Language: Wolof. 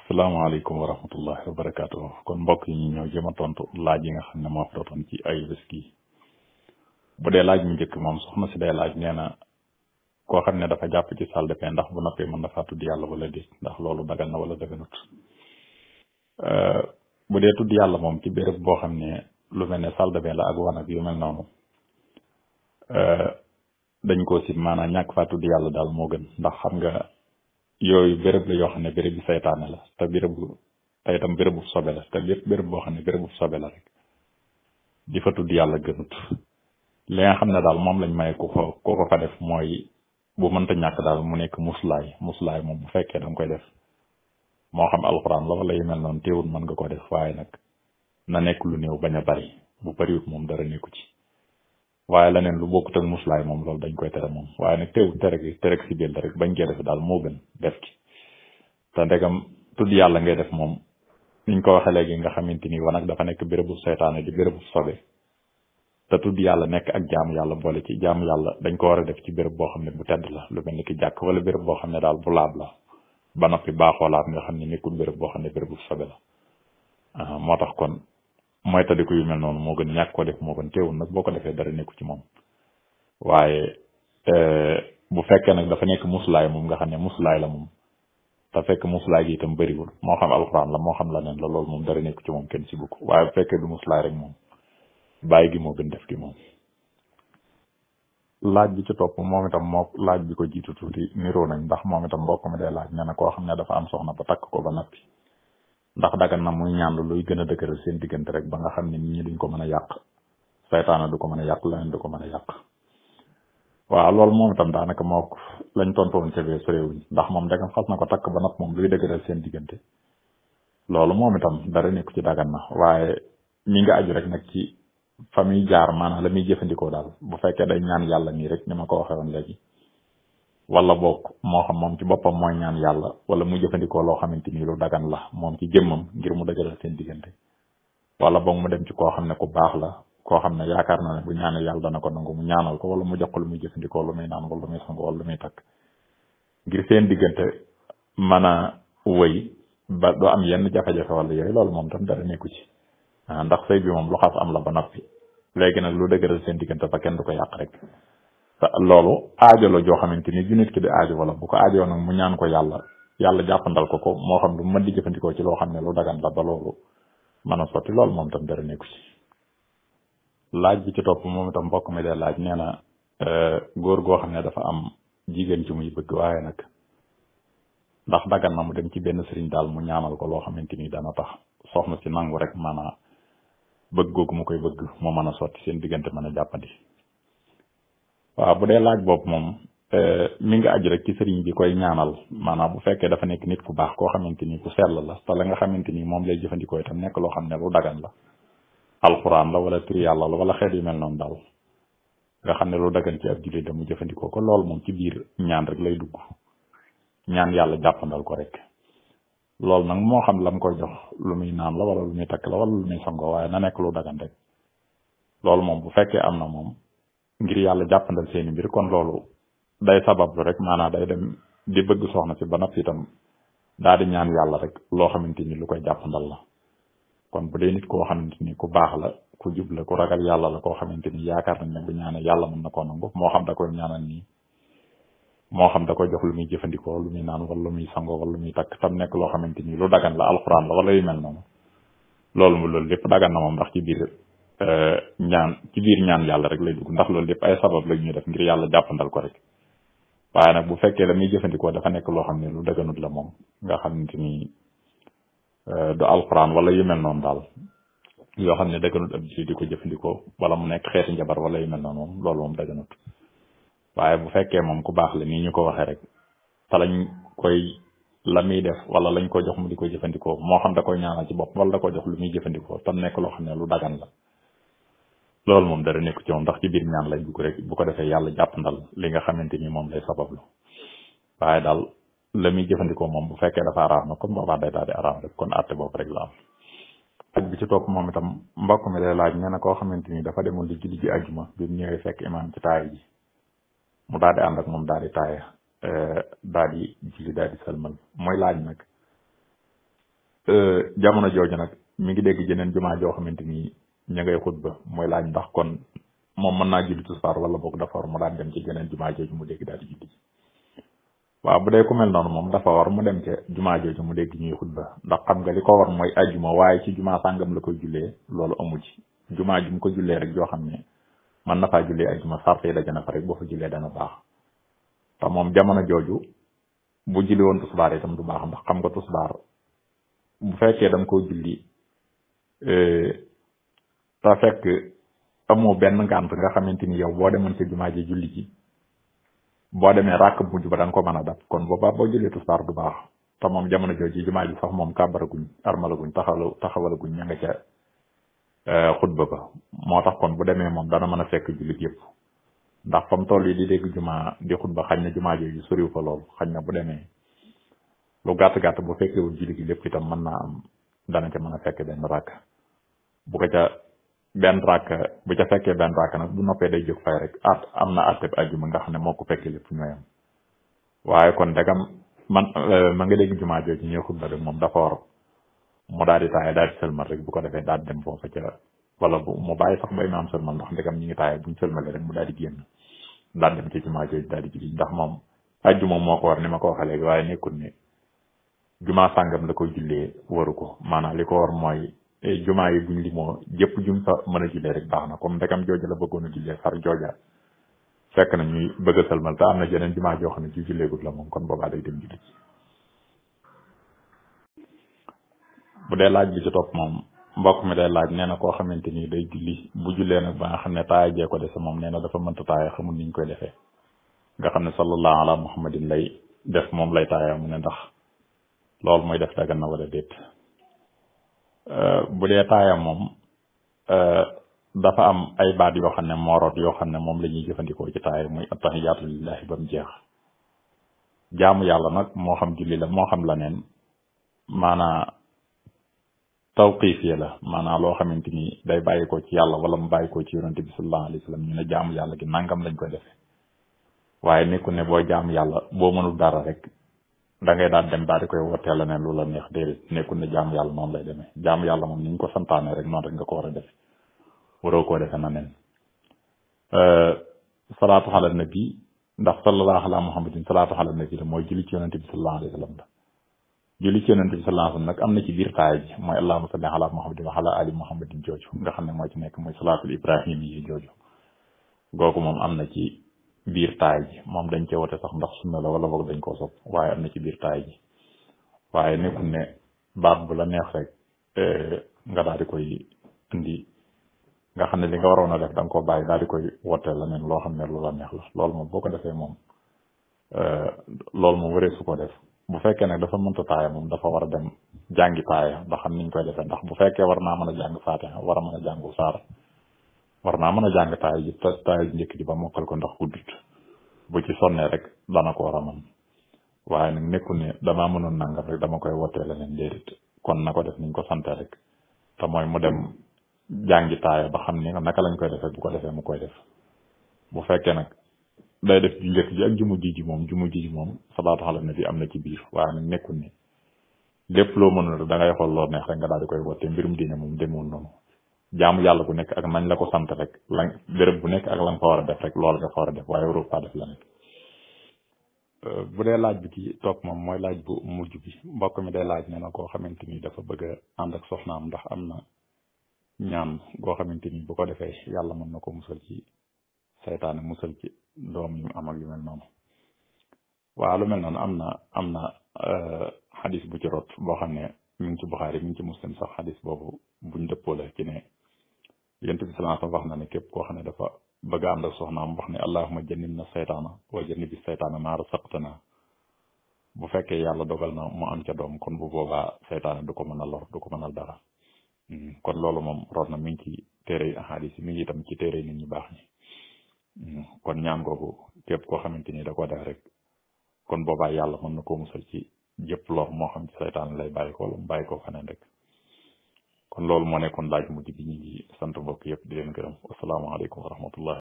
salaamaaleykum wa rahmatullahi wa barakaatu. kon mbokk yi ñu ñëw jëm a tontu laaj yi nga xam ne moo fi doon ci ay bés gi bu dee laaj mu njëkk moom soxna si day laaj nee na koo xam ne dafa jàpp ci salle de bain ndax bu noppee mën na faa tudd yàlla wala déet ndax loolu dagal na wala daganut. bu dee tudd yàlla moom ci béréb boo xam ne lu mel ne salle de bain la ak wanag yu mel noonu dañ koo sib maanaam ñàkk faa tudd yàlla daal moo gën ndax xam nga yooyu béréb la yoo xam ne béréb bi saytaane la te bérébu te itam bérébu sobe la te lépp béréb boo xam ne bérébu sobe la rek di fa tudd yàlla gënut. li nga xam ne daal moom lañ may ku ko fa def mooy bu mënta ñàkk daal mu nekk muslaay moom bu fekkee da nga koy def moo xam alxuraan la wala yu mel noonu teewul mën nga ko def waaye nag na nekk lu néew bañ a bari bu bariwut moom dara nekku ci waaye leneen lu bokkut ak muslaay moom loolu dañ koy tere moom waaye nag teewul tere si biir rek bañ koy def daal moo gën def ci te ndegam tudd yàlla ngay def moom niñ ko waxee léegi nga xamante ni wanag dafa nekk bérébu seytaane di bérébu sobe te tudd yàlla nekk ak jaamu yàlla boole ci jaamu yàlla dañ ko war a def ci béréb boo xam ne bu tedd la lu mel ni ki jàkk wala béréb boo xam ne daal bu laab la ba noppi baaxoolaat nga xam ne nekkul béréb boo xam ne bérébu sobe la moo tax kon mooy tadiku yu mel noonu moo gën ñàkk ko def moo gën teewul nag boo ko defee dara nekku ci moom waaye bu fekkee nag dafa nekk muslaay moom nga xam ne muslaay la moom te fekk muslaay gi itam bëriwul moo xam alxuraan la moo xam la neen la loolu moom dara nekku ci moom kenn si bukk waaye bu fekkee du muslaay rek moom bàyyi gi moo gën def gi moom. laaj bi ci topp moom itam moo laaj bi ko jiitu tuuti niroo nañ ndax moom itam mbokk mi day laaj nee na koo xam ne dafa am soxna ba takk ko ba noppi ndax dagan na muy ñaan luy gën a dëgëral seen diggante rek ba nga xam ne nit ñi duñ ko mën a yàq saytaana du ko mën a yàq leneen du ko mën a yàq. waaw loolu moom itam daanaka moo lañ tontoon ca bee soréewuñ ndax moom dagam xas na ko takk ba noppi moom luy dëgëral seen diggante loolu moom itam dara nekku ci dagan na waaye mi nga aju rek nag ci fa muy jaar maanaam la muy jëfandikoo daal bu fekkee day ñaan yàlla nii rek ni ma ko waxee woon léegi wala boog moo xam moom ci boppam mooy ñaan yàlla wala mu jëfandikoo loo xamante ni lu dagan la moom ci jëmmam ngir mu dëgëral seen diggante wala boog mu dem ci koo xam ne ku baax la koo xam ne yaakaar na ne bu ñaanee yàlla dana ko nangu mu ñaanal ko wala mu jox ko lu muy jëfandikoo lu muy naan wala lu muy sang wala lu muy takk ngir seen diggante mën a wëy ba doo am yenn jafe-jafe wala yooyu loolu moom tam dara nekku ci ndax sëy bi moom lu xas am la ba noppi léegi nag lu dëgëral seen diggante ba kenn du ko yàq rek loolu aajo la joo xamante ni ju nit ki di aajo wala bu ko aajoo nag mu ñaan ko yàlla jàppandal ko moo xam lu mën di jëfandikoo ci loo xam ne lu dagan la ba loolu mën a sotti loolu moom tam dara nekku ci. laaj bi ci topp moom itam mbokk mi de laaj nee na góor goo xam ne dafa am jigéen ci muy bëgg waaye nag ndax dagan na mu dem ci benn sëriñ daal mu ñaanal ko loo xamante ni dana tax soxna si nangu rek maanaam bëgg googu mu koy bëgg moo mën a sotti seen diggante mën a jàppandi. waaw bu dee laaj boobu moom mi nga aju rek ci sëriñ bi koy ñaanal maanaam bu fekkee dafa nekk nit ku baax koo xamante ni ku sell la te la nga xamante ni moom lay jëfandikoo itam nekk loo xam ne lu dagan la alxuraan la wala turi yàlla la wala xeet yu mel noonu daal nga xam ne lu dagan ci ab jullit da mu jëfandikoo ko loolu moom ci biir ñaan rek lay dugg ñaan yàlla jàppandal ko rek loolu nag moo xam lam koy jox lu muy naan la wala lu muy takk la wala lu muy sangoo waaye na nekk lu dagan rek loolu moom bu fekkee am na moom ngir yàlla jàppandal seeni mbir kon loolu day sabablu rek maanaam day dem di bëgg soxna si ba noppi itam daal di ñaan yàlla rek loo xamante ni lu koy jàppandal la kon bu dee nit koo xamante ni ku baax la ku jub la ku ragal yàlla la koo xamante ni yaakaar nañ ne bu ñaanee yàlla mën na koo nangu moo xam da koy ñaanal nii moo xam da koy jox lu muy jëfandikoo lu muy naan wala lu muy sangoo wala lu muy takk tam nekk loo xamante ni lu dagan la alxuraan la wala yu mel noonu loolu lépp dagan na moom ndax ci biir ñaan yàlla rek lay dugg ndax loolu lépp ay sabab la ñuy def ngir yàlla jàppandal ko rek waaye nag bu fekkee la muy jëfandikoo dafa nekk loo xam ne lu daganut la moom nga xamante ni du alxuraan wala yu mel noonu daal yoo xam ne daganut ab ji di ko jëfandikoo wala mu nekk xeeti njabar wala yu mel noonu moom loolu moom daganut waaye bu fekkee moom ku baax la nii ñu ko waxee rek te lañ koy la muy def wala lañ ko jox mu di ko jëfandikoo moo xam da koy ñaanal ci bopp wala da ko jox lu muy jëfandikoo tam nekk loo xam ne lu dagan la loolu moom dara nekku ci moom ndax ci biir ñaan lay dugg rek bu ko defee yàlla jàppandal li nga xamante ni moom lay sabablu waaye daal la muy jëfandikoo moom bu fekkee dafa araam na kon boobaa day daal di araam rek kon àtte boobu rek la am. laaj bi ci topp moom itam mbokk mi day laaj nee na koo xamante ni dafa demoon di julli ji àjjuma bi mu ñëwee fekk imaam ci taaya ji mu daal di ànd ak moom daal di taaya daal di julli daal di salmal mooy laaj nag jamono jooju nag mi ngi dégg jeneen jumaa joo xamante ni ña ngay xutba mooy laaj ndax kon moom mën naa julli tisbaar wala boog dafa war mu daan dem ci jeneen jumaa jooju mu dégg daal di julli waaw bu dee ku mel noonu moom dafa war mu dem ca jumaa jooju mu dégg ñuy xutba ndax xam nga li ko war mooy ajjuma waaye ci jumaa sàngam la koy jullee loolu amu ci jumaa ji mu ko jullee rek joo xam ne mën na faa jullee ajjuma sart yi daje na fa rek boo fa jullee dana baax te moom jamono jooju bu julli woon tisbaar itam du baax ndax xam nga tisbaar bu fekkee danga koo julli te fekk amoo benn ngànt nga xamante ni yow boo demoon ca jumaa ji julli ji boo demee ràkk mujj ba da nga ko mën a dab kon boobaa boo jullee tisbaar du baax te moom jamono jooju jumaa ji sax moom kàbbaraguñ armalaguñ taxawalaguñ ña nga ca xutba ba moo tax kon bu demee moom dana mën a fekk jullit yëpp ndax fa mu toll yi di dégg jumaa di xutba xañ na jumaa jooju soriw fa lool xañ na bu demee lu gàtt-gàtt bu fekkewul julli gi lépp itam mën naa am dana ca mën a fekk benn ràkk bu ko ca benn ràkk bu ca fekkee benn ràkk nag bu noppee day jóg fay rek am na atteb ajjuma nga xam ne moo ko fekkee lépp ñooyam waaye kon dagam ma nga dégg jumaa jooju ñuy xutba rek moom dafa war mu daal di taaye daal di sëlmal rek bu ko defee daal di dem foofa ca wala bu mu bàyyi sax ba imaam sëlmal ndax ndegam ñi ngi taaye buñ sëlmale rek mu daal di génn daal dem ci jumaa jooju daal di julli ndax moom ajjuma moo ko war ni ma ko waxee léegi waaye nekkul ne jumaa sàngam la koy jullee waru ko maanaam li ko war mooy jumaa yi buñ li moo jëpp jum fa mën a jullee rek baax na comme ndegam jooja la bëggoon a jullee far jooja fekk na ñuy bëgg a sëlmal te am na jeneen jumaa joo xam ne ci julleegul la moom kon boobaa day dem julli bu dee laaj bi ci topp moom mbokk mi day laaj nee na koo xamante ni day julli bu jullee nag ba nga xam ne taaya jee ko dese moom nee na dafa mënta taaya xamul niñ koy defee nga xam ne sallallahu ala muhammadin lay def moom lay taaya mu ne ndax loolu mooy def dagan na wala déet bu dee taaya moom dafa am ay baat yoo xam ne mooroot yoo xam ne moom la ñuy jëfandikoo ci taaya muy attahiyaatu lillahi ba mu jeex jaamu yàlla nag moo xam julli la moo xam la neen maanaa tawqiifiya la maanaam loo xamante ni day bàyyi ko ci yàlla wala mu bàyyi ko ci yonente bi sallallahu alayhi wa sallam ñu ne jaamu yàlla gi nangam lañ koy defee waaye nekkul ne boo jaamu yàlla boo mënul dara rek da ngay daal dem daal di koy wootee la ne lu la neex déedéet nekkul ne jaamu yàlla noonu lay demee jaamu yàlla moom ni ñu ko santaane rek noonu rek nga ko war a defe waroo koo defe na nen salaatu ala nabi ndax sallallahu ala muhammadin salaatu ala nabi la mooy julli ci yonente bi sallallahu alayhi wa sallam la julli ci yonente bi sallallahu alayhi wa sallam nag am na ci biir taaya ji mooy allahumma salli ala muhammadin wa ala ali muhammadin jooju nga xam ne moo ci nekk mooy salaatul ibrahim yi jooju googu moom am na ci biir taay ji moom dañ cee wote sax ndax sunna la wala boog dañ koo sopp waaye am na ci biir taay ji waaye nekkul ne baat bu la neex rek nga daal di koy indi nga xam ne li nga waroon a def da nga koo bàyyi daal di koy wote la neen loo xam ne lu la neex la loolu moom boo ko defee moom loolu moom waree su ko def bu fekkee nag dafa mënta taaya moom dafa war a dem jàngi taaya ba xam niñ koy defee ndax bu fekkee war naa mën a jàng faatiha war a mën a jàngu saar war naa mën a jàng taay ji taay ji njëkk ji ba mokkal ko ndax guddut bu ci sonnee rek dana ko war a mën waaye nag nekkul ne damaa mënoon nangam rek dama koy wootee leneen déedéet kon na ko def niñ ko sante rek te mooy mu dem jàngi taaya ba xam ni naka lañ koy defee bu ko defee mu koy def bu fekkee nag day def ju njëkk ji ak ju mujj ji moom salaatu ala nabi am na ci biir waaye nag nekkul ne lépp loo mënul da ngay xool loo neex rek nga daal di koy wootee mbirum diine moom demul noonu jaamu yàlla bu nekk ak nañ la ko sant rek lañ béréb bu nekk ak la nga fa war a def rek loolu nga fa war a def waaye waroo faa def la nekk bu dee laaj bi ci topp moom mooy laaj bu mujj bi mbokk mi day laaj nee na koo xamante ni dafa bëgg a ànd ak soxnaam ndax am na ñaan goo xamante ni bu ko defee yàlla mën na ko musal ci saytaane musal ci doom yu am ak yu mel noonu waaw lu mel noonu am na xadis bu ci rot boo xam ne mi ngi ci Buxaari mi ngi ci Muslim sax xadis boobu buñ dëppoo la ci ne yonent bi sallallahu alayhi wa sallam wax na ne képp koo xam ne dafa bëgg a ànd ak soxnaam wax ne allahumma jannibna saytaana wa jannibi saytaana maa razaqtana bu fekkee yàlla dogal na mu am ca doom kon bu boobaa saytaane du ko mën a lor du ko mënal dara kon loolu moom root na mi ngi ci téere ahadis yi mi ngi itam ci téere nit ñi baax ñi kon ñaan googu képp koo xamante ni da ko def rek kon boobaa yàlla mën na koo musal ci jëpp lor moo xam ci saytaan lay bàyyi ko wala mu bàyyi ko feneen rek kon loolu moo nekkoon laaj mujj bi ñu ngi sant mbokk yëpp di leen gërëm wasalaamaaleykum wa rahmatullah